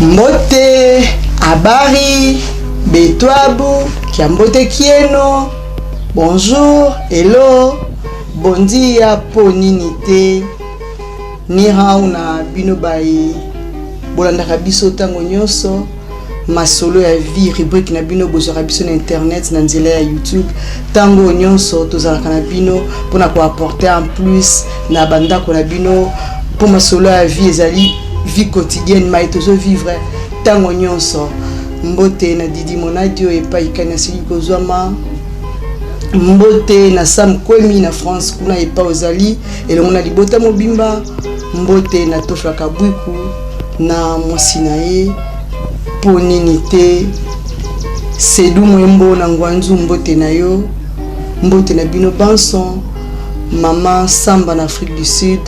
Mbote, habari, betwabu, kiambote kieno, bonjour, hello, bon dia, po nini te, ni hao na bino baye bolandaka biso ntango nyonso masolo ya vie rubrique na bino bozwaka biso na internet na nzela ya youtube ntango nyonso tozalaka na bino mpona koapporte en plus na bandako na bino mpo masolo ya vie ezali vie quotidienne mai tozovivre ntango nyonso. Mbote na Didi Monadio epai kani asili kozwama, mbote na Sam Kwemi na France kuna epai ozali elongo na libota mobimba, mbote na Tofla Kabwiku na mwasi na ye, mpo nini te Sedu Mwembo na Ngwanzu, mbote na yo, mbote na bino banso, mama Samba na Afrique du Sud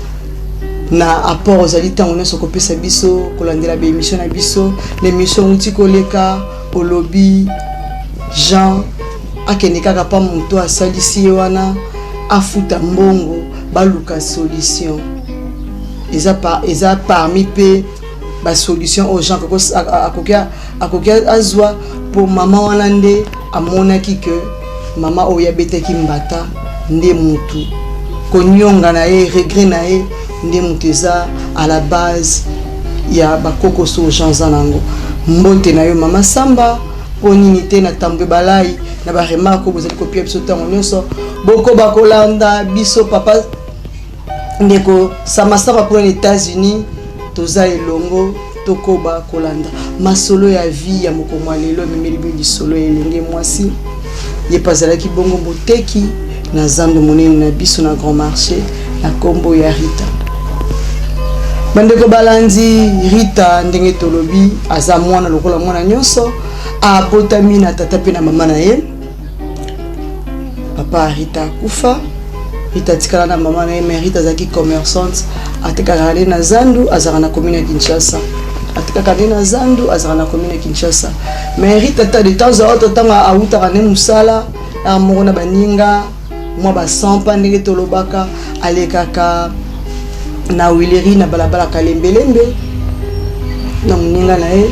na apport ozali ntango nyonso kopesa biso kolandela baémission na biso. Na émission outi koleka olobi Jean akende kaka pa moto asalisi ye wana afuta mbongo baluka solution. Eza parmi mpe basolution oyo Jean akoki azwa mpo mama wana nde amonaki ke mama oyo abetaki mbata nde mutu konionga na ye, regret na ye nde mutu eza à la base ya bakokoso oyo Jean aza nango. Mbote na yo mama Samba, mpo nini te na Tambwe Balai na baremarque oyo bozali kopia biso ntango nyonso, bokoba kolanda biso. Papa ndeko Samasama kuna na États-Unis, toza elongo, tokoba kolanda masolo ya vie ya mokomo ya lelo. Ememeli bino lisolo ya elenge mwasi, ye mpe azalaki bongo moteki na zando monene na biso na grand marché na nkombo ya Rita. Bandeko balandi, Rita ndenge tolobi aza mwana lokola mwana nyonso, abotami na tata mpe na mama na ye. Papa Rita akufa, Rita atikala na mama na ye. Mais Rita azalaki commerçante, atekaka nde na zandu, azalaka na commune ya Kinshasa, atekaka nde na zandu, azalaka na commune ya Kinshasa. Mais Rita ta de temps à autre, ntango awutaka nde mosala aka moko na baninga mwa basampa ndenge tolobaka, alekaka na huilerie na balabala Kalembelembe na moninga na ye,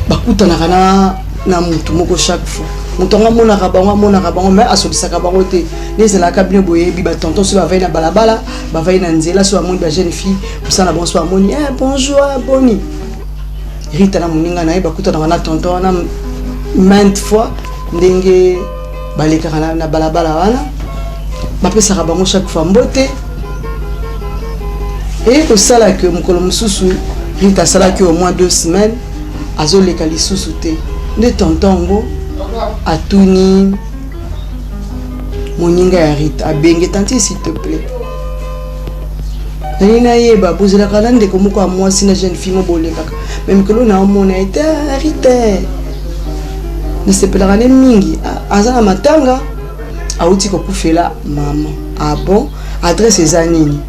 bakutanaka na mutu moko. Chaque fois moto yango amonaka bango mais asolisaka bango te. Nde ezalaka, bino boyebi batonton so bavai na balabala, bavai na nzela, so bamoni bajeune fille mosala na bango, so bamoni eh, bonjour, boni. Rita na moninga na ye bakutanaka na tonton wana maintes fois. Ndenge balekaka na balabala wana, bapesaka bango chaque fois mbote. Eye kosala ke mokolo mosusu Rita asalaki au moins 2 semaines azoleka lisusu te. Nde tonton yango atuni moninga ya Rita, abenge: "Tanti, s'il te plaît, nalingi nayeba bozelaka na ndeko moko ya mwasi na jeune fille mo bolekaka, mais mikolo na omona ye te. Rita nasepelaka nde mingi, aza na matanga, awuti kokufela mama." "Ah bon, adresse eza nini?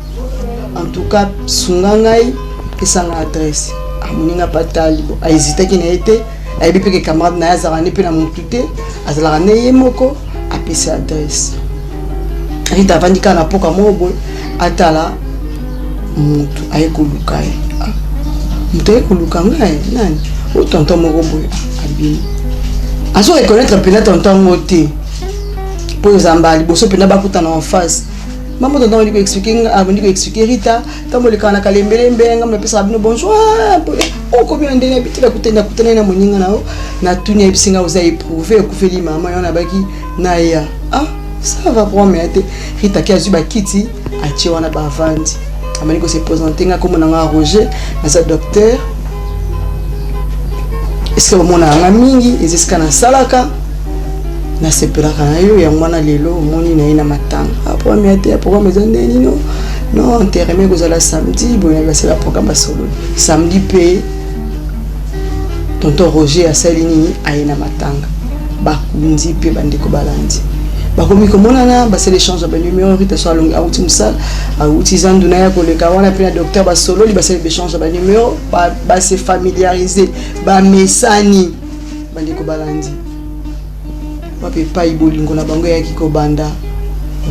En tout cas sunga ngai, esanga adresse." Amoninga patali bo ahésitaki na ye te, ayebi mpe ke camarade na ye azalaka nde mpe na motu te, azalaka nde ye moko. Apesi adresse. Rita avandi kaka na poka moko boye, atala motu aye koluka ye. Ah, moto aye koluka ngai nani? O tonton moko boye abimi. Azo reconnaître mpena tonton yango te mpo eza mbala liboso mpena bakutana en face. Mama tonton abandi koexpliquer, abandi koexpliquer Rita: "Ntango olekaka na Kalembelembe, ngambo napesaka bino bonjour." Okomi na ndenge abi te, nakutani na moninga na yo, natuni, ayebisi nga oza éprouvé, okufeli mama yo, nabaki naya. "Ah, ça va, problème ya te." Rita ki azwi bakiti, atie wana, bavandi, amani kose présenter: "Nga kombo na nga Roger, naza docteur. Esika bamonaka nga mingi eza esika nasalaka, nasepelaka na yo, yango wana lelo omoni na ye na matanga." "Problème ya te, programme eza nde nino?" "Non, enterrement ekozala samedi boye." Basala programme, basololi. Samedi mpe tonton Roger asali nini? Aye na matanga, bakundi mpe bandeko balandi, bakomi komonana, basala échange ya banumero. Rita so alongi, awuti mosala, awuti zandu na ye koleka wana mpe na docteur, basololi, basali baéchange ya banumero, base familiariser, bamesani. Bandeko balandi, wapi epai bolingo na bango eyaki kobanda?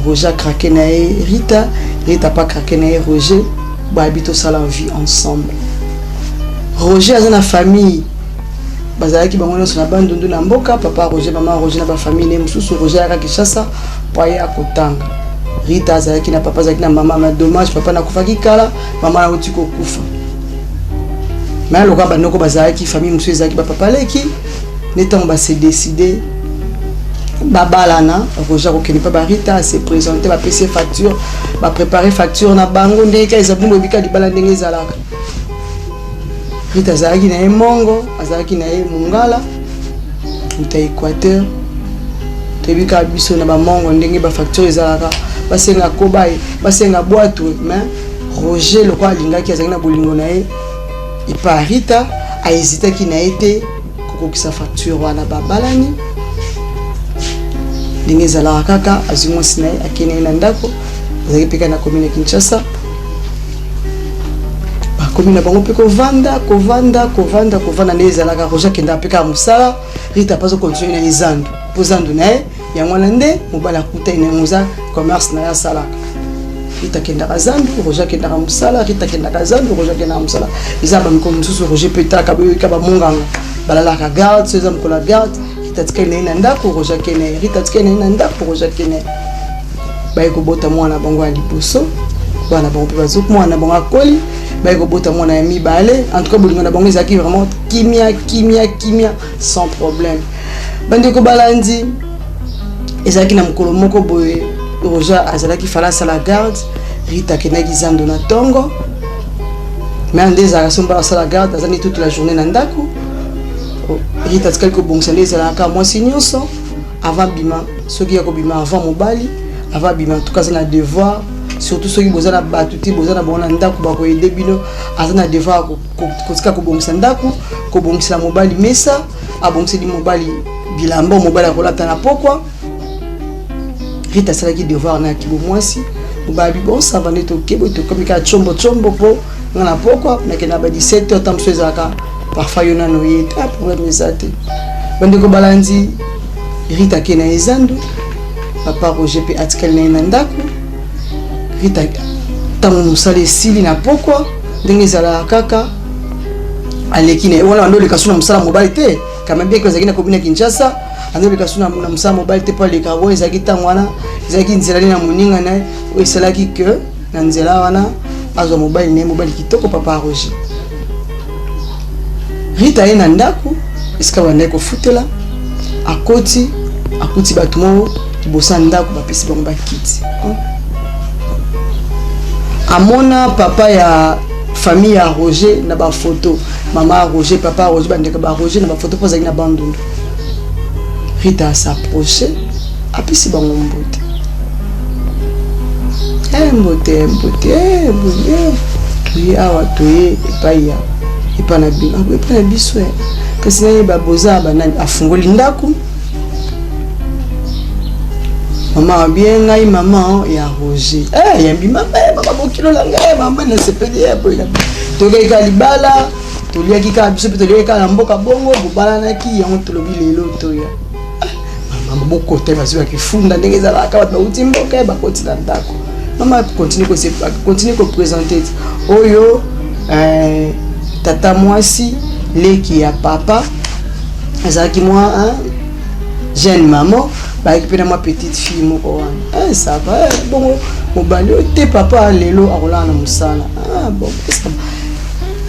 Roger craquer na ye Rita, Rita pa craquer na ye Roger, bayebi tosala vie ensemble. Roger aza na famille, bazalaki bango nyonso na Bandundu na mboka, papa Roger, mama Roger na bafamille ne mosusu. Roger ayaka Kinshasa mpo aye akotanga. Rita azalaki na papa, azalaki na mama, ma dommage papa nakufaki kala, mama nauti kokufa. Me lokola bandoko bazalaki, famille mosusu ezalaki bapapa leki nde ntango base décide babalana, Roger akokende mpe barita ase présente, bapesi ye facture, baprépare facture na bango ndenge kaka eza bino bobika libala ndenge ezalaka. Rita azalaki na ye mongo, azalaki na ye mongala, moto ya Équateur. Toyebi kaka biso na bamongo ndenge bafacture ezalaka, basenga kobaye, basenga bwatu. Mais Roger lokola alingaki, azalaki na bolingo na ye epa Rita, ahésitaki na ye te kokokisa facture wana. Babalani ndenge ezalaka kaka, azwi mwasi na ye, akende ye na ndako. Azalaki mpe kaka na commune ya Kinshasa. Bakomi na bango mpe kovanda, kovanda, kovanda, kovanda nde ezalaka. Roger akendaka mpe kaka mosala, Rita mpe azocontinue na ye zandu, mpo zandu na ye yango wana nde mobali akutani na yango, eza commerce na ye asalaka. Rita akendaka zandu, Roger akendaka mosala. Rita akendaka zandu, Roger akendaka mosala. Eza bamikolo mosusu Roger mpe talaka boyoka bamonganga balalaka garde. So eza mokolo ya garde, Rita atikali na ye na ndako, Roger akende ye. Rita atikali na ye na ndako, Roger akende ye. Baye kobota mwana bango ya liboso, bana bango mpe bazoki, mwana bango akoli, baye kobota mwana ya mibale. En tout cas bolingo na bango ezalaki vraiment kimia, kimia, kimia, sans problème. Bandeko balandi, ezalaki na mokolo moko boye, Roger azalaki fala asala garde, Rita akendaki zando na ntongo. Me nde ezalaka so mbala asala garde, aza nde toute la journée na ndako. Rita atikali kobongisa nde ezalaka mwasi nyonso avant bima, soki ya kobima avant mobali, avant bima. En tout cas aza na devoir, surtout soki boza na bato te, boza na bango na ndako bakoyede bino, aza na devoir kotika kobongisa ndako, kobongisela mobali mesa, abongiseli mobali bilamba mobali akolata na pokwa. Rita asalaki devoir na ya mwasi. Mobali, bon, ça va, nde tokebe, tokomi kaka tshombo tshombo, mpo nga na pokwa nakende na ba 17 heures, ta mosusu ezalaka parfois yo nano ye te, problème eza te. Bandeko balandi, Rita ake na ezandu, papa Roger mpe atikali na ye na ndako. Rita ntango mosala esili na pokwa, ndenge ezalaka kaka, aleki na ye wana, bando oleka so na mosala mobali te. Kama bien ezalaki na commune ya Kinshasa, ando oleka so na mosala mobali te, mpo aleka oyo ezalaki ntango wana ezalaki nzela nde na moninga na ye oyo esalaki ke na nzela wana azwa mobali na ye, mobali kitoko, papa Roger. Rita ye na ndako esika bandaki kofutela, akoti, akuti bato moko liboso ya ndako, bapesi bango bakiti. Amona papa ya famille ya Roger na bafoto, mama ya Roger, papa ya Roger, bandeko ba Roger na bafoto, mpo azalaki na Bandundu. Rita as'approche, apesi bango mbote. Mbote, mbote, mbote, toye awa, toye epai ya epai na bino, epai na biso, kasi nayeba boza banani. Afungoli ndako, mama abie ngai mama ya Roger. Yambi mama, mama bokilo na ngai, mama nasepeli ye boye. Tokei kaka libala, toliaki kaka biso mpe toliaki kaka na mboka bongo, bobalanaki yango, tolobi lelo toya. Mama bokota, bazwaki funda ndenge ezalaka, bato bauti mboka, bakoti na ndako. Mama continue koprésente ti oyo tata mwasi leki ya papa azalaki mwa jeune maman, bayaki mpe na mwa petite fille moko wana. Ça va bongo, mobali oyo te, papa lelo akolala na mosala. Ah, bon,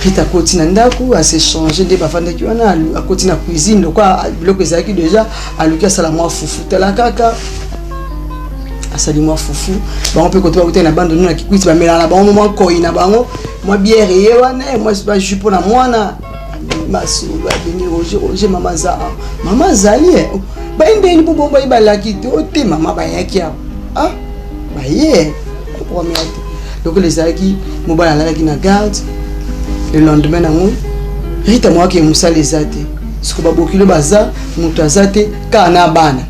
Rita akoti na ndako, ase change nde bafandaki wana, akoti na cuisine lokwa biloko ezalaki déjà, aluki asala mwa fufu. Tala kaka, asali mwa fufu. Bango mpe kote bakutai na Bandundu na Kikwiti, bamelaka na bango mwa nkoi na bango, mwa bière ye wana, mwa bajus mpo na mwana masolo. Abengi Roger: "Roger, mama aza, mama azali bayendeni mpo bongo baye balaki te o te, mama bayaki awa." Ah, baye première te, lokola ezalaki mobali alalaki na garde. Le lendemain nango, Rita mwaki mosala eza te, siko babokilo baza, moto aza te, kaka na bana.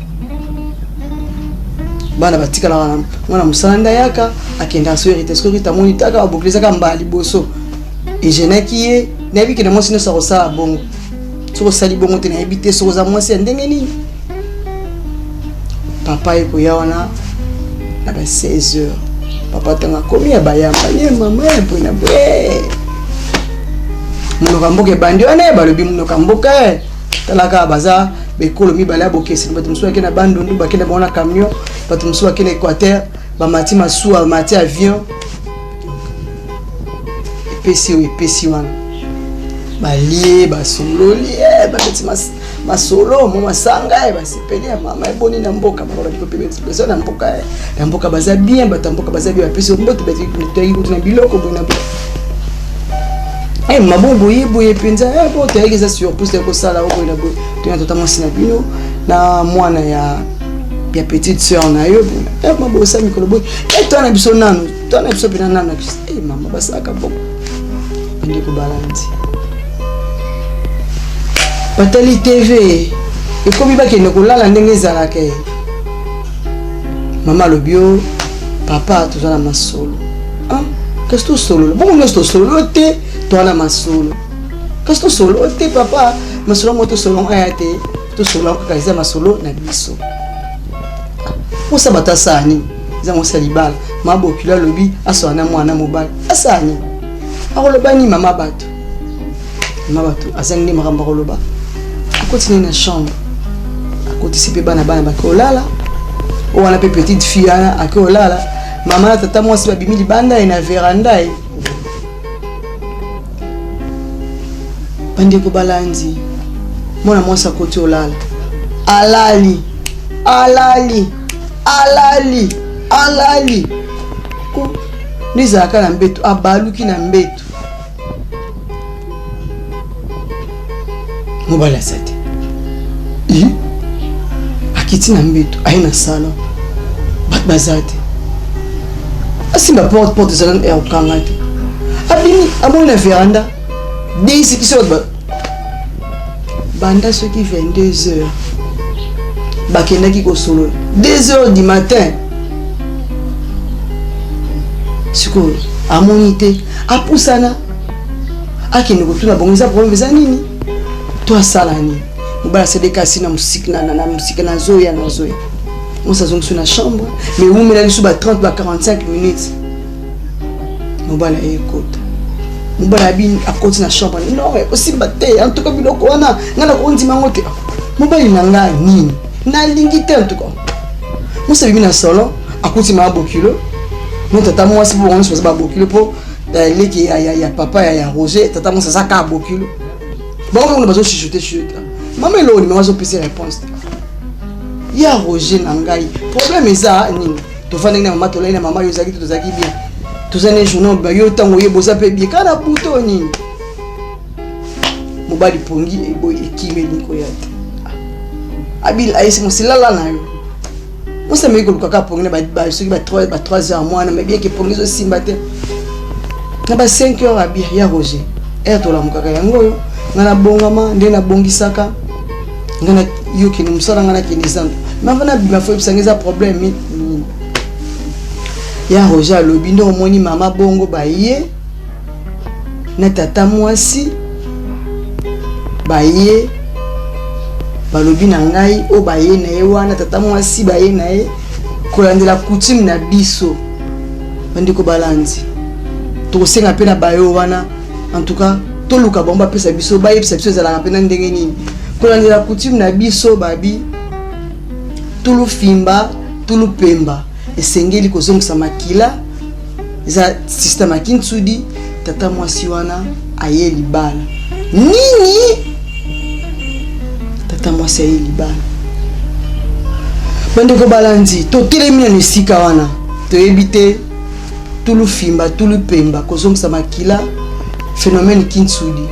Bana batikalaka na mwana mosala nde ayaka, akendaka. So Rita, siko Rita amoni taka babokilo ezaka mbala liboso, egenaki ye. Nayebi ke na mwasi nyonso akosala bongo. Soki osali bongo te, nayebi te soki oza mwasi ya ndenge nini. Papa ye koya wana na ba 16 heures. Papa ntango akomi ya bayamba ye, mama ya boye na boye. Monoko ya mboka ebandi wana, balobi monoko ya mboka eh. Tala kaka baza bekolo mibale ya bokeseni. Bato mosusu bakende na Bandundu, bakende bango na camion, bato mosusu bakende Équateur, bamati masuwa, bamati avion. Epesi oyo epesi wana, balie, basololi, eh, babeti masolo mwa masanga, eh, basepeli ya mama eboni na mboka. Mama baliko mpe baza na mboka, eh. Na mboka baza bien, bato ya mboka baza bien, bapesi mbote, toyaki kutu na biloko boye na boye. Eh, mabo boye boye mpenza, eh, bo toyaki eza surprise, toyaki kosala o boye na boye, toyaki tata mwasi na bino na mwana ya petite sœur na yo boye. Eh, mabo osala mikolo boye, eh, toa na biso nanu, toa na biso mpena nanu. Eh, mama basalaka bongo. Bandeko balandi, batali TV, ekomi bakende kolala ndenge ezalaka ye. Mama alobi: yo papa, toza na masolo. Ah, kasi tosolola bongo nyonso, tosolo te, toza na masolo, kasi tosolo te papa. Masolo yango tosolo aya te, tosolo yango kaka, eza masolo na biso. Posa bato asala nini? Eza mwasi ya libala. Mabokilo alobi asola na mwana mobali, asala nini? Akoloba nini? Mama bato, mama bato azangi nde makambo akoloba. Akoti nini na chambre, akotisi mpe bana, bana bake olala. Oyo wana mpe petite fille wana ake olala. Mama na tata mwasi babimi libanda ye na veranda ye. Bandeko balandi, mwana mwasi akoti olala, alali, alali, alali, alali ko nde ezalaka na mbeto, abaluki na mbeto, mobali aza te. Akiti na mbeto, aye na salon, bato baza te. Asimba porte, porte ezala ya kokanga te. Abimi, amoni na veranda deyisikisi bato banda soki 22 heures bakendaki kosolola, 2 heures du matin. Sikoyo amoni te, apusana akende kotuna bango eza problème eza nini to asala nini. Mobali asadeka asi na mosika, na mosika, nazoya, nazoya. Mwasi azongisi na chambre, mais ewumela lisu ba 30 ba 45 minutes. Mobali aye ekota, mobali abi akoti na chambre: non, ekosimba te, en tout cas biloko wana ngai nakondima yango te. Mobali na ngai nini, nalingi te. En tout cas mwasi abimi na salon, akuti maa bokilo no tata mwasi, mpo bango nyonso baza babokilo, mpo leki ya papa ya Roger, tata mwasi aza kaka bokilo. Bango moko bazochuchoter chuchoter. Mama eloni, mama azopesa réponse te. Ya Roger na ngai, problème eza nini? Tofandaki na mama, tolai na mama, yo ozalaki te, tozalaki bien, toza ne journée, yo ntango oyeba oza mpe bien, kaka na buto nini? Mobali pongi eboyi, ekimeli koya te. Abi ayesi mosilala na yo. Mwasi ameki koluka kaka pongi na soki ba 3 heures mwana, mais bien que pongi ezosimba te. Na ba 5 heures abi: ya Roger, heure tolamukaka yango oyo, ngai nabongama nde nabongisaka ngai na yo, kende mosala, ngai nakende zando. Mais avant nabima, faut yebisanga eza problème nini. Ya Roger alobi: nde omoni mama bongo baye na tata mwasi, baye balobi na ngai oyo baye na ye wana, tata mwasi baye na ye kolandela coutume na biso. Bandeko balandi, tokosenga mpe na bayo wana, en tout cas toluka bango bapesa biso, bayebisa biso ezalaka mpe na ndenge nini. Kolandela coutume na biso, babi tulufimba tulupemba, esengeli kozongisa makila, eza système ya kintsudi. Tata mwasi wana aye libala nini? Tata mwasi aye libala. Bandeko balandi, totelemi na esika wana, toyebi te tulufimba tulupemba, kozongisa makila, phénomène kintsudi,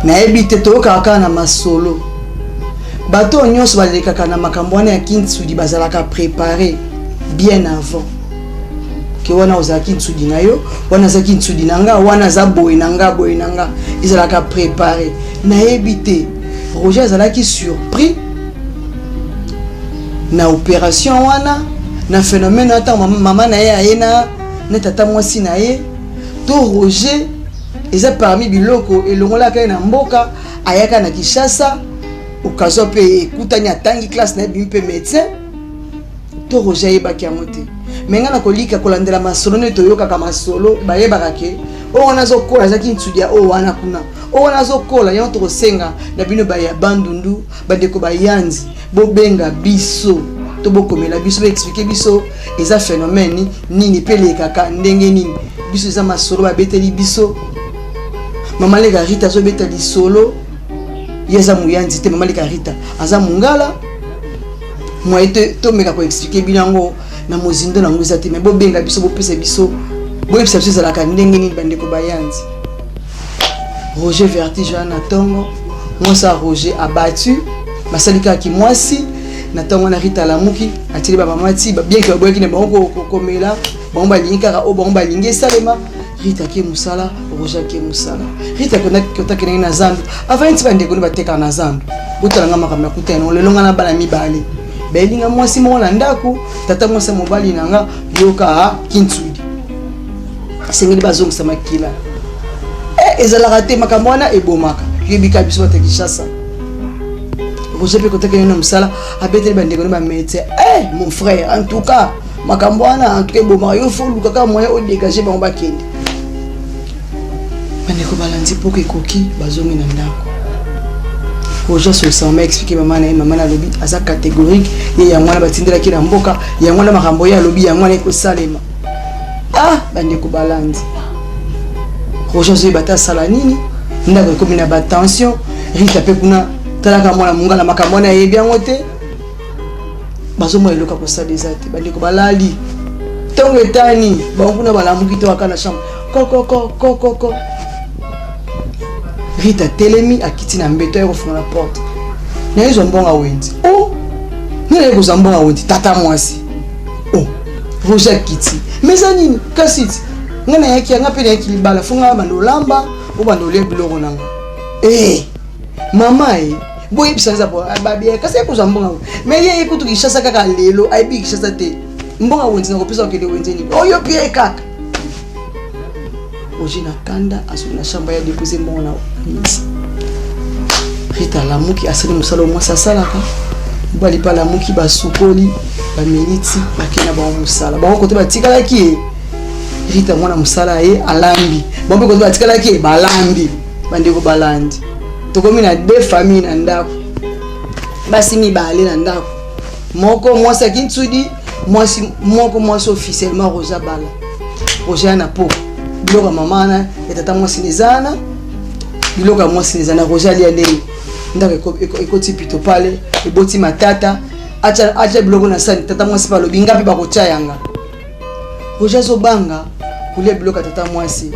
nayebi te. Toyokaka kaka na masolo, bato oyo nyonso balekaka na makambo wana ya kintsudi bazalaka préparé bien avant que wana ozalaki ntsudi na yo, wana azalaki ntsudi na nga, wana aza boye na nga, boye na nga, ezalaka préparé. Nayebi te, Roger azalaki surpris na opération wana, na phénomène wana, ntango mama na ye aye na tata mwasi na ye. To Roger eza parmi biloko elongolaka ye na mboka, ayaka na Kinshasa, occasion mpe ekutani, atangi classe na ye, bimi mpe médecin. To Roger ayebaki yango te. Me ngai nakolika kolandela masolo nde toyokaka masolo, bayebaka ke oyo wana azokola azalaki nsudi ya oyo wana kuna, oyo wana azokola. Yango tokosenga na bino baya Bandundu, bandeko bayanzi, bobenga biso to bokomela biso, boexplike biso eza phénomène nini mpe elekaka ndenge nini. Biso eza masolo babeteli biso. Mama Leka Rita azobeta lisolo, ye aza moyanzi te. Mama Leka Rita aza mongala. Moye tomeka koexplike bino yango na mozindo na yango eza te, me bobenga biso, bopesa biso, boyebisa biso ezalaka ndenge nini, bandeko bayanzi. Roger vertige wana na ntongo, mwasi ya Roger abatu, basali kaka kimwasi na ntongo wana. Rita alamuki, atili bamama ti bien ke baboyaki na bango komela, bango balingi kaka oyo bango balingi esalema. Rita ake mosala, Roger ake mosala. Rita kotakendaki na zando, avandi ti bandeko nde batekaka na zando. Botala nga makambo nakuta yango lelo, nga na bana mibale, bayelinga mwasi moko na ndako, tata mwasi ya mobali na nga. Yoka kintsudi, esengeli bazongisa makila. Ezalaka te, makambo wana ebomaka. Yoyebika biso bato ya Kinshasa. Roger mpe kotakende na mosala, abeteli bandeko ne bamédecin: eh, mon frère, en tout cas makambo wana en tout cas ebomaka yo, faut oluka kaka moyen odégage bango bakende. Bandeko balandi, poko ekoki, bazongi na ndako. Roger asolisa mama, explike mama na ye. Mama na alobi aza catégorique, ye yango wana batindelaki na mboka, yango wana makambo ye alobi, yango wana ekosalema. Ah, bandeko balandi, Roger azoyeba te asala nini. Ndako ekomi na batension. Rita mpe kuna, talaka mwana mongala, makambo wana ayebi yango te. Bazomona eloko ya kosala eza te. Bandeko balali, ntongo etani, bango kuna balamuki to aka na chambre, kokoko kokoko. Rita atelemi, akiti na mbeto, aye kofungola porte, nayezwa mbongo awendi o nini, aye kozwa mbongo awendi tata mwasi o. Roger akiti: mais eza nini kasi? Ti ngai nayaki yanga mpe nayaki libala, fo ngai banda olamba, obanda olia biloko nanga. E mama e, boyebisa eza babia kasi aye kozwa mbongo, mais ye kutu Kinshasa kaka lelo, ayebi Kinshasa te. Mbongo wenze na kopesa, okende wenze nini oyo pie kaka. Roger na kanda asoki na chambre ya depose mbongo na miti. Rita alamuki, asali mosala oyo mwasi asalaka. Mobali mpe alamuki, basukoli, bameliti, bakei na bango mosala. Bango kote batikalaki ye, Rita mwana mosala ye alambi, bango mpe kote batikalaki ye balambi. Bandeko balandi, tokomi na deux famille na ndako, basi mibale na ndako moko, mwasi akintsudi, mwasi moko, mwasi officiellement Rosa bala. Roger na po biloko ya mama wana ya tata mwasi eza wana, biloko ya mwasi eza na Roger alia ndenge. Ndako ekoti pito pale, eboti matata. Atya biloko na sani, tata mwasi mpe alobi: nga mpe bakotya yanga. Roger azobanga kolia biloko ya tata mwasi.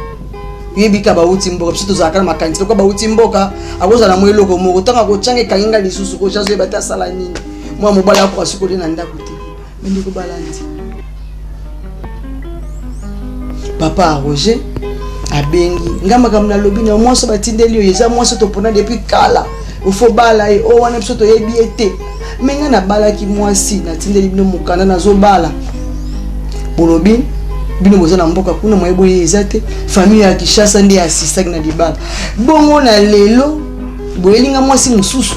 Oyebi ka bauti mboka, biso tozalaka na makanisi lokola bauti mboka, akozala mwa eloko moko, ntango akotyanga ekangi nga lisusu. Roger azoyeba te asala nini. Mwa mobali akoka soki kolia na ndako te. Bandeko balandi, papa Roger abengi nga: makambo nalobi na mwasi batindeli oyo eza mwasi topona depuis kala, ofo bala ye oyo wana, biso toyebi ye te. Me ngai nabalaki mwasi, natindeli bino mokanda, nazobala. Bolobi bino boza na mboka kuna, moye boye eza te. Famille ya Kinshasa nde asistaki na libala. Bongo na lelo boyelinga mwasi mosusu.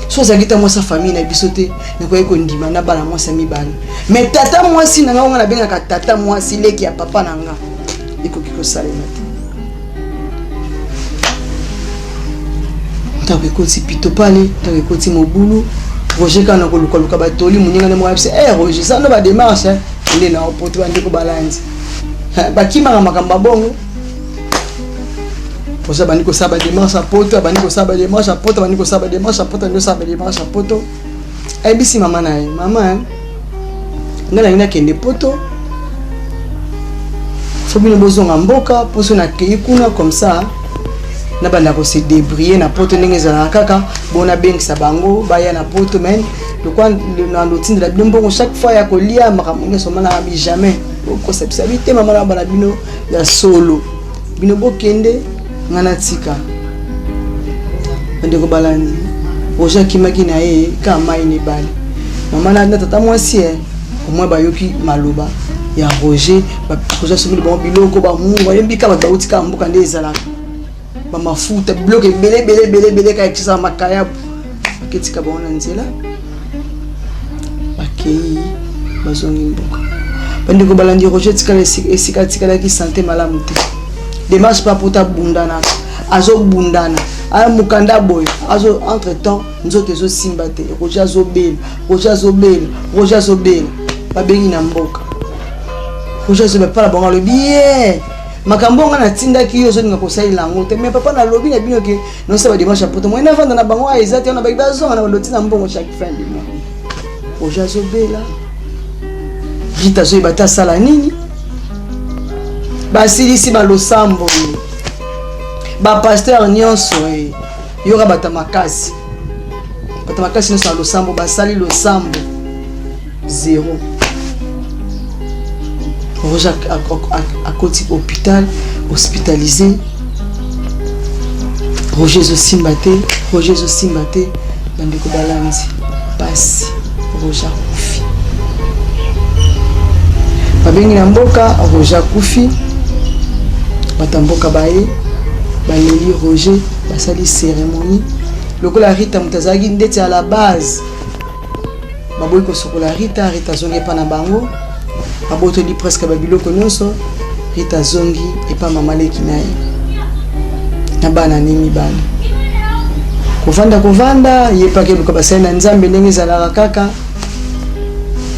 So azalaki ta mwasi ya famille na biso te, nakoki kondima na bana mwasi ya mibale, mais tata mwasi na nga, onga nabengaka tata mwasi, leki ya papa na nga, ekoki kosalema te. Ntango ekoti pito pale, ntango ekoti mobulu, Roger kaka na kolukaluka batoli. Moninga nde moko ayebisa: eh, Roger, sala badémarche nde na opoto. Bandeko balandi, bakimaka makambo ya bongo. Roger abandi kosala badémarche ya poto, abandi kosala badémarche ya poto, abandi kosala badémarche ya poto, abandi kosala badémarche ya poto. Ayebisi mama na ye: mama, ngai nalingi nakende poto, fo bino bozonga mboka, mposo nakei kuna, comme ça nabanda kose débrouiller na poto ndenge ezalaka kaka. Bo nabengisa bango baya na poto, mais lokwa na lotindela bino mbongo chaque fois ya kolia, makambo nyonso. Mama na bi: jamais, bokosa bisa bi te. Mama na bana bino ya solo, bino bokende, nga natika. Bandeko balandi, Roger akimaki na ye kaka mai na ebale. Mama na tata mwasi e omoi bayoki maloba ya Roger. Roger asomeli bango biloko, bamungu, ayembi kaka bato bauti kaka mboka nde ezalaka, bamafuta, biloko ebele ebele ebele ebele kaka ekisaka makayabu. Baketika bango na nzela, bakei, bazongi mboka. Bandeko balandi, Roger tikala esika atikalaki, santé malamu te. Démarche mpe apota, abundanaka, azobundana, aya mokanda boye, azo entre temps nzoto ezosimba te. Roger azobela, Roger azobela, Roger azobela. Babengi na mboka, Roger azobela. Papa na bango alobi ye: "Makambo nga natindaki yo, ozolinga kosalela yango te." "Mais papa, nalobi na bino ke nosala badémarche ya poto, moye navanda na bango aya eza te." Wana baki bazonga na baloti na mbongo chaque fin du mois. Roger azobela, Rita azoyeba te asala nini. Basilisi balosambo ye, bapasteur nyonso ye, yoka bato makasi, bato makasi nyonso na losambo, basali losambo, zéro. Roger akoti hôpital, hospitalisé. Roger ezosimba te, Roger ezosimba te. Bandeko balandi, pasi, Roger akufi. Babengi na mboka, Roger akufi. Bato ya mboka baye, baleli Roger, basali cérémonie. Lokola Rita moto azalaki ndeti à la base, baboyi kosokola Rita. Rita azongi epa na bango, babotoli presque babiloko nyonso. Rita azongi epa mama leki na ye na bana ne mibale. Kovanda, kovanda, ye paki eluka basali na Nzambe, ndenge ezalaka kaka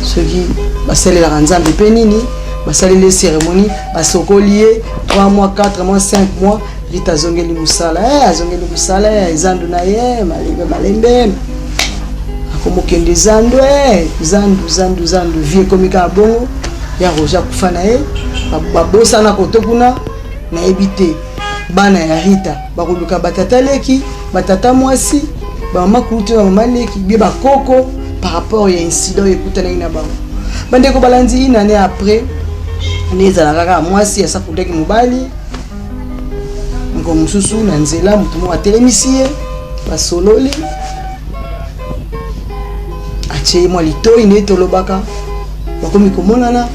soki basalelaka Nzambe mpe nini, basaleli cérémonie, basokoli ye. 3 mois, 4 mois, 5 mois, Rita azongeli mosala. Azongeli mosala ezandu na ye, malembe malembe akomokende zandu, zandu, zandu, zandu. Vie ekomi kaka bongo. Ya Roger akufa na ye, babosana koto kuna. Nayebi te, bana ya Rita bakoluka batata leki, batata mwasi, bamama kulutu na mama leki bie bakoko par rapport ya incident ekutanaki na bango. Bandeko balandi, une année après nde ezalaka kaka mwasi asakutaki mobali moko mosusu na nzela. Moto moko atelemisi ye, basololi, atie ye mwa litoi nde tolobaka, bakomi komonana.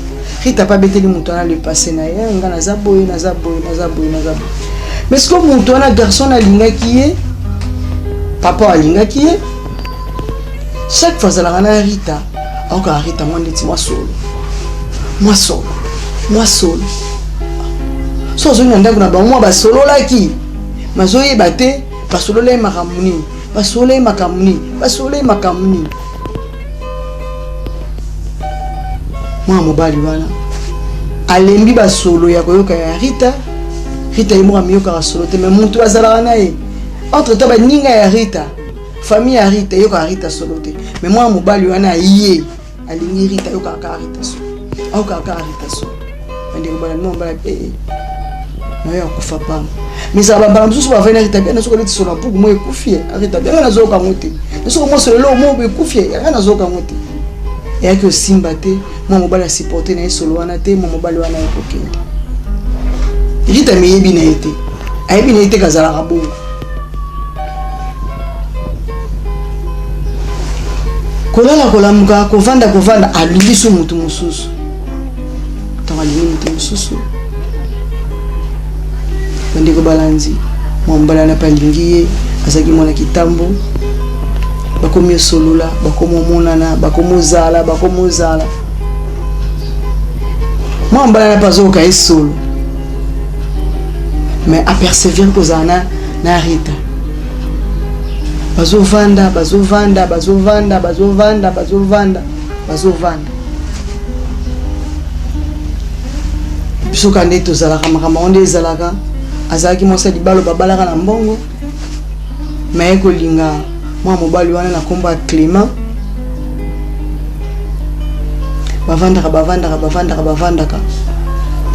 Rita mpe abeteli moto wana le passé na ye: "Nga naza boye, naza boye, naza boye, naza boye." Mais sikoyo moto wana, garçon alingaki ye, papa alingaki ye. Chaque fois azalaka na Rita, aokaka Rita mwa ndeti mwa solo, mwa solo, mwa solo. So azongi na ndako na bango, mwa basololaki, mazoyeba te basolola ye makambo nini, basolola ye makambo nini, basolola ye makambo nini. Mwana mobali wana alembi basolo ya koyoka ya Rita. Rita ye moko amiyokaka solo te, mais motu azalaka na ye entre temps, baninga ya Rita, famille ya Rita eyokaka Rita solo te. Mais mwana mobali wana ye alingi Rita, ayokaka kaka Rita solo, ayokaka kaka Rita solo. Bandeko balandi, mobali nayo akufa pamba. Mais ezala bambala mosusu bavai na Rita bia, nasoki aleti solo mpuku mo ekufi, Rita bianga nazoyoka yango te. Nasoki mosolo eloko mo ekufi, yanga nazoyoka yango te. Eyaki osimba te, mwa mobali asupporte na ye solo wana te. Mwa mobali wana ye kokende, Rita miyebi na ye te, ayebi na ye te kazalaka bongo. Kolala, kolamuka, kovanda, kovanda, alingi so motu mosusu. Ntango alingi motu mosusu, bandeko balandi, mwa mobali wana mpe alingi ye, azalaki mwana kitambo. Bakomi osolola, bakomi omonana, bakomi ozala, bakomi ozala. Mwa mobali wana mpe azoyoka ye solo, mais apersévère kozala na Rita. Bazovanda, bazovanda, bazovanda, bazovanda, bazovanda, bazovanda. Biso ka nde tozalaka, makambo yango nde ezalaka. Azalaki mwasi ya libalo, babalaka na mbongo. Me aye kolinga mwana mobali wana na nkombo ya Clément. Bavandaka, bavandaka, bavandaka, bavandaka.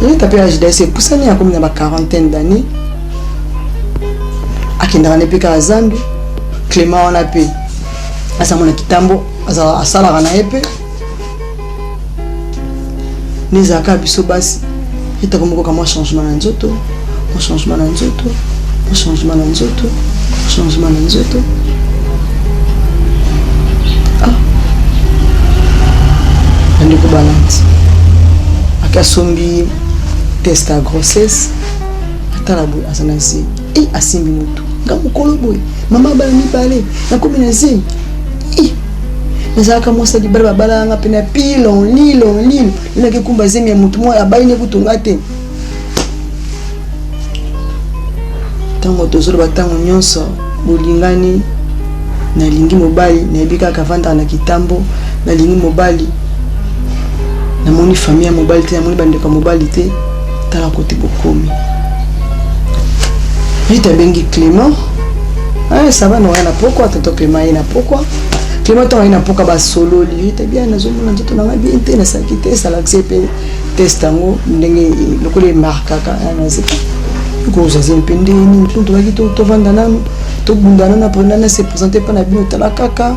Rita mpe âge d'âge epusani, akomi na ba quarantaine d'année. Akendaka ne mpe kaka zandu. Clément wana mpe aza mwana kitambo, asalaka na ye mpe nde ezalaka. Biso basi, Rita komokoka mwa changement na nzoto, mwa changement na nzoto, mwa changement na nzoto, changement na nzoto. Ah, bandeko balandi, ake asombi test ya grossesse, atala boye, aza na zemi. E asimbi motu: "Nga mokolo boye, mama bana mibale, nakomi na zemi." E Nazalaka mwasi ya libala, babalaka nga mpe na pilon lilo lilo, lelaki ekumba zemi ya motu moko abali ne kutu nga te. Ntango tozoloba ntango nyonso bolingani, nalingi mobali, nayebi kaka avandaka na Kitambo, nalingi mobali, namoni famille ya mobali te, namoni bandeko ya mobali te. Tala kote bokomi. Rita abengi Clément. Ah, ça va, noya na pokwa, tonton Clément ye na pokwa. Clément ntango aye na pokwa, basololi. Rita bien, nazomona nzoto na ngai bien te, nasalaki te, esalakisi mpe test yango ndenge lokola emarkaka nazeka kozwa zemi mpe ndenge nini. Mpo tobaki tovanda nanu, tobunda nanu, après nani se présente mpa na bino. Tala kaka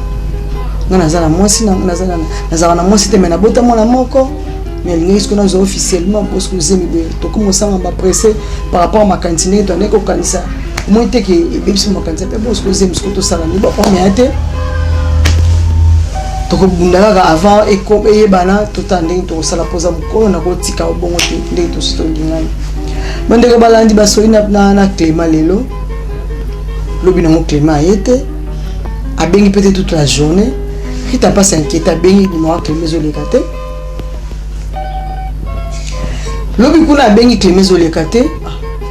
nga naza na mwasi, nazalaka na mwasi te, me nabota mwana moko, mais alingaki soki nazwa officiellement bosiko zemi boye, tokoma osanga bapresse par rapport a makanisi ndenge toandaki kokanisa. Omoni te ke ebebisi makanisi mpe bosiko zemi, siko tosala ni baomeya te, tokobunda kaka avant eyebana, totala ndenge tokosala mpoza mokolo nakotika obongo te ndenge tosi tolingani. Bandeko balandi, basoli na Clément lelo, lobi nango Clément aye te, abengi peut-être toute la journée. Rita mpasi inquiété, abengi numéro ya Clément, ezoleka te. Lobi kuna abengi Clément, ezoleka te.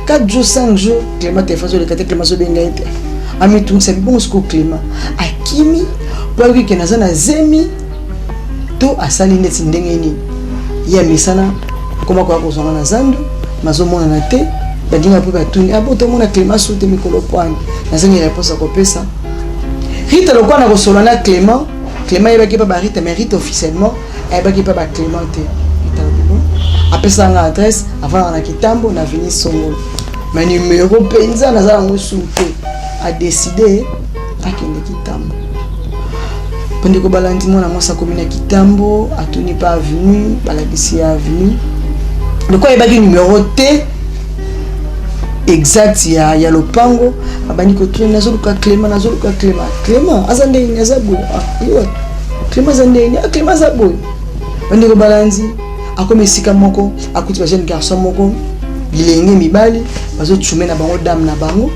4 jours, 5 jours, Clément telefone ezoleka te, Clément azobenga ye te. Amitungisa bibongo, sikoyo Clément akimi mpo ayoki ke naza na zemi to asali neti ndenge nini. Ye amesana koma koya kozwanga na zandu, mazomonana te. Baninga mpe batuni: abo tomona Clément su te mikolo pwani? Nazangi réponse ya kopesa Rita. Lokola na kosolola na Clément, Clément ayebaki mpe barita, mais Rita officiellement ayebaki mpe baclément te. Rita alobi bon, apesaka nga adresse, avandaka na Kitambo na avenue Songolo, mais numéro mpenza naza yango su te. Adécider akende Kitambo. Bandeko balandi, mwana mwasi akomi na Kitambo, atuni pa avenue, balakisi ya avenue. Lokola ayebaki numéro te exact ya lopango, abandi kotuna: nazoluka Clément, nazoluka Clément. Clément aza ndenge nini? Aza boye. Ah, Clément aza ndenge nini? Ah, Clément aza boye. Bandeko balandi, akomi esika moko, akuti bajeune garçon moko, bilenge mibali bazocume na bango dame na bango.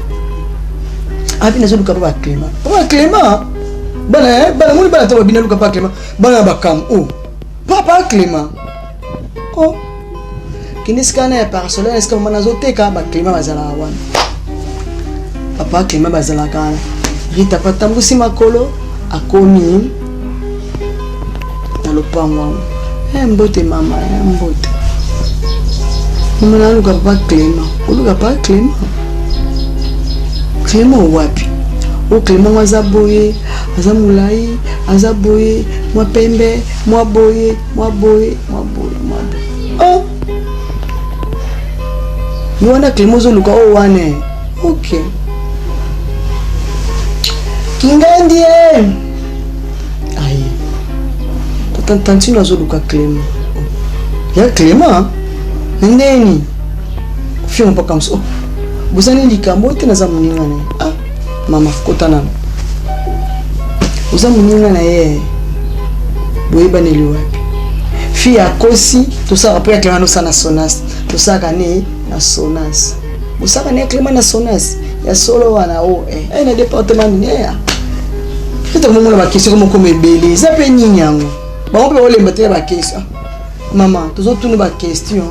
Abi nazoluka mpo baclément, mpo baclément bana bana moni bana to babina luka mpa Clément, bana na bakambo o papa Clément o kende esika wana ya parasol wana, esika mama nazoteka. Baclément bazalaka wana, papa Clément bazalaka wana. Rita patambusi makolo, akomi na lopango yango. Mbote mama. Mbote mama, naluka papa Clément. Oluka papa Clément? Clément wapi? O Clément ngo aza boye, aza molai, aza boye, mwa pembe, mwa boye, mwa boye, mwa boye, mwa boye. Oh, yo wana Clément ozoluka oyo wana. Ok, kingandi ye aye tantine azoluka Clément ya Clément na ndeni ofinga mpaka mosu. Oh, bozani likambo te, naza moninga na ye. Ah mama, kota nano, oza moninga na ye, boyebaneli wapi? Fille akosi: tosalaka mpo ya Clément, nosala na Sonas, tosalaka ne na Sonas. Bosalaka ne Clément na Sonas ya solo wana? O eh, na département nini? Eh, peut-être komomona baquestion komokoma ebele, eza mpe nini yango? Bango mpe baolemba te ya baquestion. Mama, tozotuna baquestion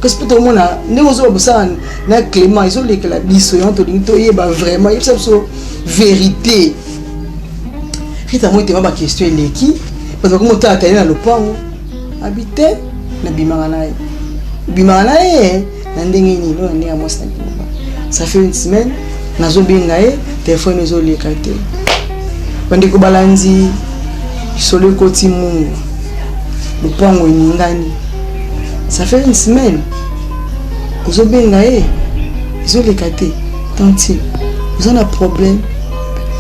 kasi mpe tomona ndenge ozoba bosala na Clément ezolekela biso, yango tolingi toyeba vraiment, yebisa biso vérité. Rita moi tema baquestion eleki, bato bakomotala tali na lopango. Abi te, nabimaka na ye. Obimaka na ye na ndenge nini? Oyo na ndenge ya mwasi na bimaka. Ça fait une semaine nazobenga ye, telefone ezoleka te. Bandeko balandi, lisolo ekoti mungu, lopango eningani. Ça fait une semaine ozobenga ye, ezoleka te. Tantine, oza na problème?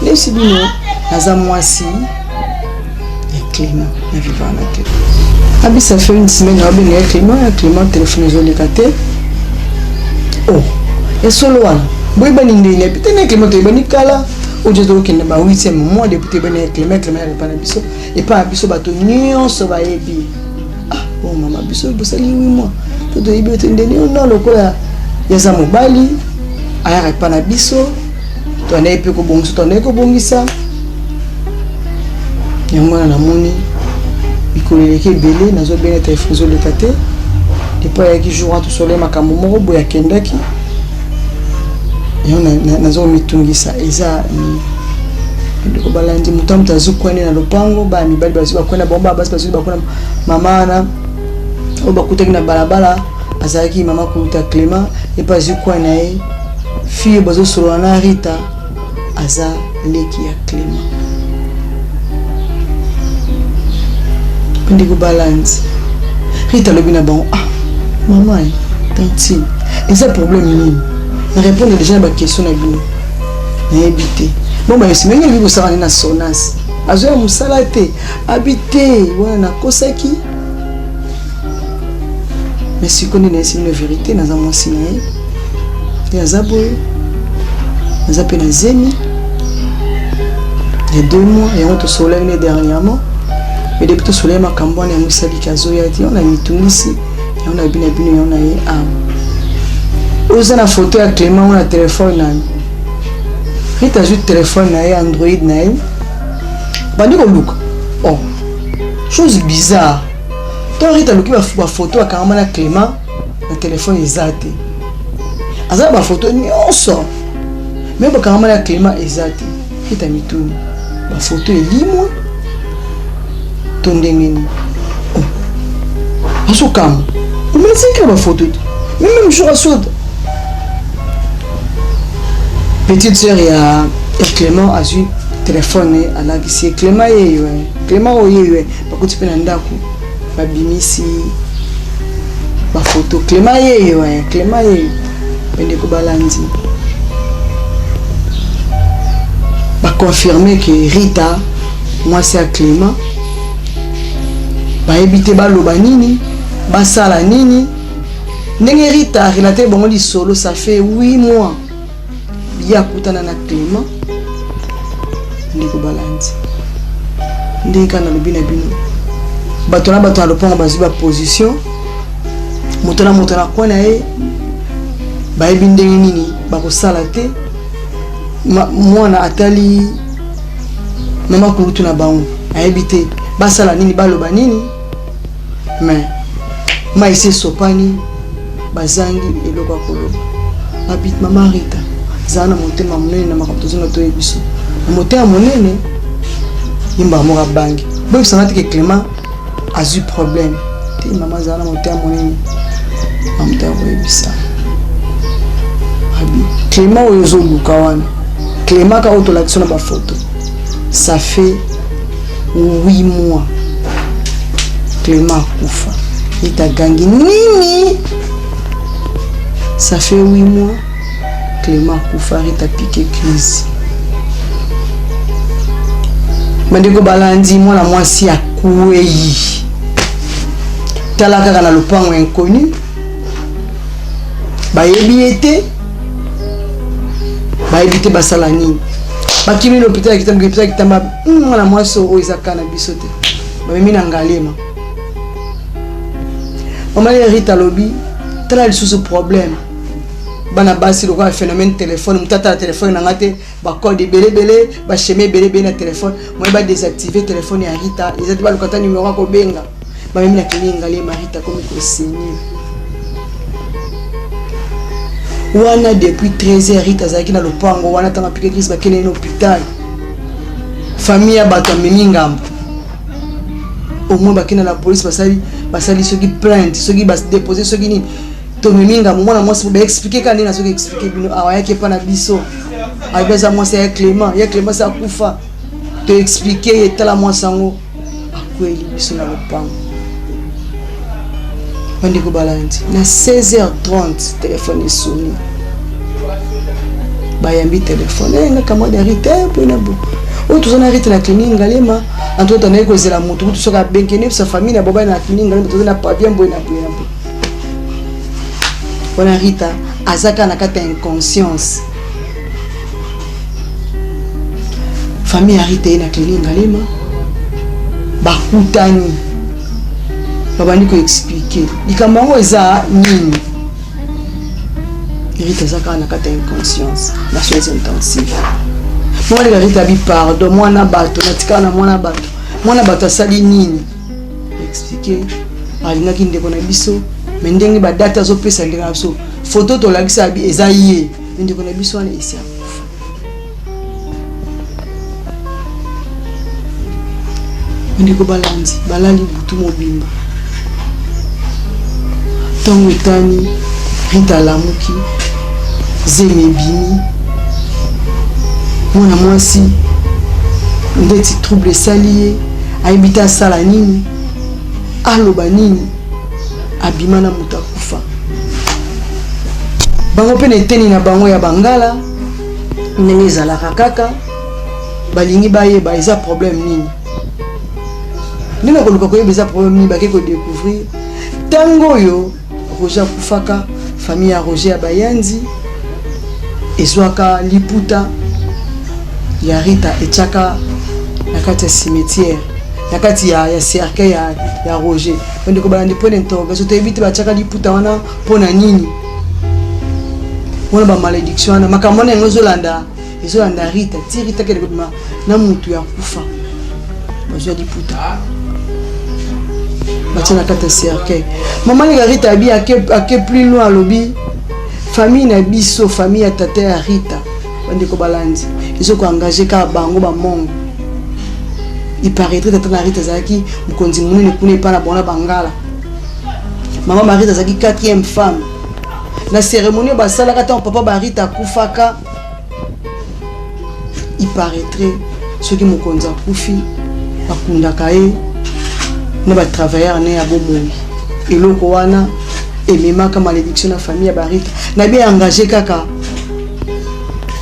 Nayebisi bino, naza mwasi ya Clément, na vivant na Clément. Abi ça fait une semaine naobenga ye Clément, ya Clément, telefone ezoleka te. Oh, ya solo wana, boyebani ndeni? Abi te, na Clément toyebani kala, oyo tokokende ba 8e mois depuis toyebani ya Clément. Clément ya epa na biso, epa na biso bato nyonso bayebi. Ah bon mama, biso bosali 8 mois to toyebi ete ndeni no lokola yaza mobali ayaka epa na biso, toandaki mpe kobongisa, toandaki kobongisa. Yango wana namoni mikolo eleki ebele nazobenga telefone ezoleka te. Depuis ayaki jour wana tosole makambo moko boye akendaki, yango nazomitungisa. Eza ndeko balandi, moto ya moto azukwani na lopango, bana mibali bazwi bakwena bango, bana basi bazwi bakwena. Mama wana oyo bakutaki na balabala azalaki mama kuluta Clément, epe azwi kwa na ye. Fille bazosolola na Rita aza leki ya Clément. Ndeko balandi, Rita alobi na bango: "Ah mama, tantine, eza problème nini? Na répondre déjà na baquestion na bino, nayebi te." Bon, bayesi ndenge elobi kosala nini na Sonas, azoya mosala te, abi te wana nakosaki. Mais sikoyo nde nayesi bino vérité, naza mwasi na ye nde aza boye, naza mpe na zemi ya 2 mois. Yango tosololaki ne dernièrement, mais depuis tosololaki makambo wana, yango esaliki azoya te. Yango na mitungisi, yango na bino bino, yango na ye awa. Oza na photo ya Clément na telefone nani? Rita azwi telefone na ye, Android na ye, bandi koluka. Oh, chose bizarre, to Rita aluki bafoto akangama na Clément na telefone, eza te. Aza na bafoto nyonso, me bakangama na Clément eza te. Rita mituni: bafoto elimwa to ndenge nini? Oh, azokama ometikala bafoto te. Mais même jour asoda petite sœur ya Clément azwi telefone, alakisi ye Clément yeyo, Clément oyo yeyo. Bakuti mpe na ndako, babimisi bafoto, Clément yeyo, Clément yeyo. Bandeko balandi, baconfirme ke Rita mwasi ya Clément. Bayebi te baloba nini, basala nini. Ndenge Rita arelate bango lisolo, ça fait 8 mois ye akutana na Clément. Ndeko balandi, ndenge kaka nalobi na bino, bato na bato na lopango bazwi baposition, moto na moto na kwa na ye, bayebi ndenge nini bakosala te. Mwana atali mama kulutu na bango, ayebi te basala nini, baloba nini. Mais mai se esopani, bazangi eloko ya koloba. Babi: "Mama Rita, zala na motema monene na makambo tozonga toyebi biso na motema monene." Yimbaka moko abangi: "Boyebisanga teke Clément azwi problème te." "Mama, azala na motema monene, mamoto ya koyebisa." Abi: "Clément oyo ozoluka wana, Clément kaka oyo tolakisi na bafoto, ça fait 8 mois Clément akufa." Rita agangi: "Nini? Ça fait 8 mois Clément akufa?" Rita piqué crise. Bandeko balandi, mwana mwasi akwei, tala kaka na lopango inconnu, bayebi ye te, bayebi te basala nini. Bakimi na hôpital ya Kitambo. Hôpital ya Kitamba, mwana mwasi oyo eza kaka na biso te. Bamemi na Ngalema. Mama Rita alobi: "Tala lisusu problème, bana basi lokola phénomène téléphone, moto atala telefone na nga te, bacode ebelebele, baschema ebelebele na telefone." Moye badésactive telefone ya Rita eza te, baluka ta numero akobenga. Bamemi na clinique Ngalema. Rita akomi kosenir wana depuis 13 heures. Rita azalaki na lopango wana ntango apike crise, bakende na hôpital. Famille ya bato amemi ngambo, au moins bakende na police, basali soki plainte, soki badépose, soki nini. Tomemi ngambo mwana mwasi, baexplike kaka ndenge nazoki explike bino awa. Ayaki epa na biso, ayebi aza mwasi ya Clément, ya Clément asi akufa. Toexplike ye: tala, mwasi yango akweli biso na lopango. Bandeko balandi, na 16h30 telefone esoni, bayambi telefone: "Nga camarade ya Rita boye na boye, oyo toza na Rita na clinique Ngalema. Anto tanayi kozela motu kutu soki abenki neyebisa famille na bobai na clinique Ngalema, toza na pavien boye na boye na boye." Wana Rita aza kaka na kati ya inconscience. Famille ya Rita ye na clinique Ngalema, bakutani, babandi koexplike likambo yango eza nini. Rita aza kaka na kati ya inconscience, na soins intensifs. Mwana Rita abi: "Pardon, mwana bato, natikala na mwana bato." Mwana bato asali nini? Expliquer alingaki ndeko na biso, me ndenge badate azopesa ndeko na biso, foto tolakisa abi eza ye, me ndeko na biso wana esi akufa. Bandeko balandi balali butu mobimba, ntango etani, Rita alamuki, zemi ebimi, mwana mwasi ndeti trouble esali ye, ayebi te asala nini, aloba nini, abima na moto akufa. Bango mpe na eteni na bango ya bangala, ndenge ezalaka kaka, balingi bayeba eza problème nini. Nde na koluka koyeba eza problème nini, bake kodécouvrir ntango oyo Roger akufaka, famille ya Roger ya Bayanzi ezwaka liputa ya Rita, etiaka na kati ya cimetière, na kati ya cercueil ya Roger. Bandeko balandi, point d'interrogation, toyebi te batiaka liputa wana mpo na nini. Wana bamalédiction wana, makambo wana yango ezolanda Rita ti Rita kende kobima na mutu ya kufa. Bazwa liputa, batia na kati ya cercueil. Mama leka Rita abi ake plus loin, alobi famille na biso, famille ya tata ya Rita, bandeko balandi, ezokoengage kaka bango bamongo. Il paraîtrait tata na Rita azalaki mokonzi monene kuna epai na bango na bangala. Mama Marita azalaki quatrième femme. Na cérémonie oyo basalaka ntango papa Barita akufaka, il paraîtrait soki mokonzi akufi, bakundaka ye na batravailleur ne ya bomoi. Eloko wana ememaka malédiction na famille ya Barita. Na bi engage kaka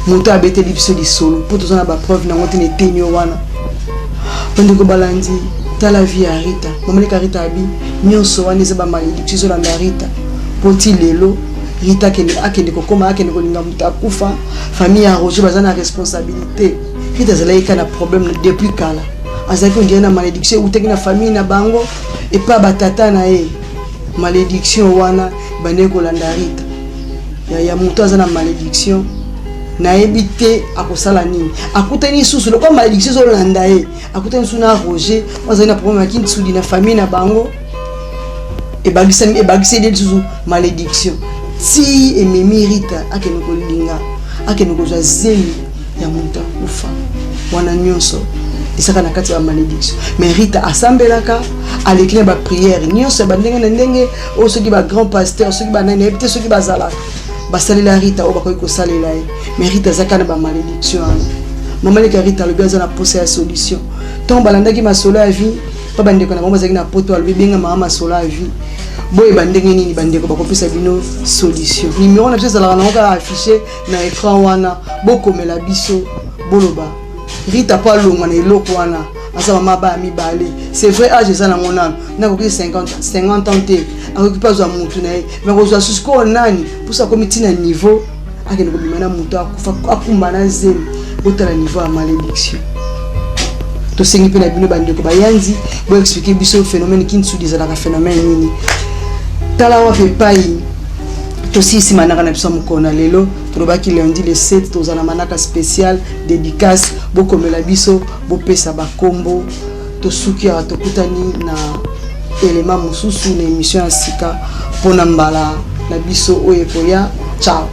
moto abeteli biso lisolo, mpo toza na bapreuve nango te na eteni oyo wana. Bandeko balandi, tala vie ya Rita. Mamaleka Rita abi nyonso wana eza bamalédiction ezolanda Rita, mpo ti lelo Rita akende kokoma, akende kolinga moto akufa. Famille ya Roger baza na responsabilité. Rita azalaki kaka na problème depuis kala, azalaki ondire na malédiction eutaki na famille na bango epa batata na ye. Malédiction wana bandeki kolanda Rita. Ya moto aza na malédiction, nayebi te akosala nini. Akutani lisusu, lokola malédiction ezolanda ye, akutani lisusu na Roger oyo azali na problème ya kintsudi na famille na bango, ebakiseli ye lisusu malédiction ti ememi Rita akende kolinga, akende kozwa zemi ya moto akufa. Wana nyonso ezaka na kati ya bamalédiction. Mais Rita asambelaka, aleki na baprière nyonso ya bandenge na ndenge oyo, soki bagrand pasteur, soki banani, nayebi te soki bazalaka basalela Rita oyo bakoki kosalela ye, mais Rita aza kaka na bamalédiction wana. Mama leka Rita alobi aza na posa ya solution. Ntongo balandaki masolo ya vie mpa bandeko na bango bazalaki na poto, alobi benga mama masolo ya vie, boyeba ndenge nini bandeko bakopesa bino solution. Numéro na biso ezalaka nango kaka affiché na écran wana, bokomela biso, boloba Rita mpo alongwa na eloko wana. Aza mama baya mibale, c'est vrai, age eza nango nano, nakoki 50 ans te, akoki mpe azwa mutu na ye, mais kozwa susu koyo nani mposo akomi ntina niveau akende kobima na moto akufa, akumba na zemi. Botala niveau ya malédiction. Tosengi mpe na bino bandeko bayanzi, boexpliquer biso phénomène kintsudi ezalaka phénomène nini. Tala wapi epai tosilisi manaka na biso ya mokolo na lelo. Tolobaki lundi le 7 tozala na manaka spécial dédicace. Bokomela biso, bopesa bakombo. Tosuki awa, tokutani na elema mosusu na émission ya sika mpona mbala na biso oyo ekoya. Ciao.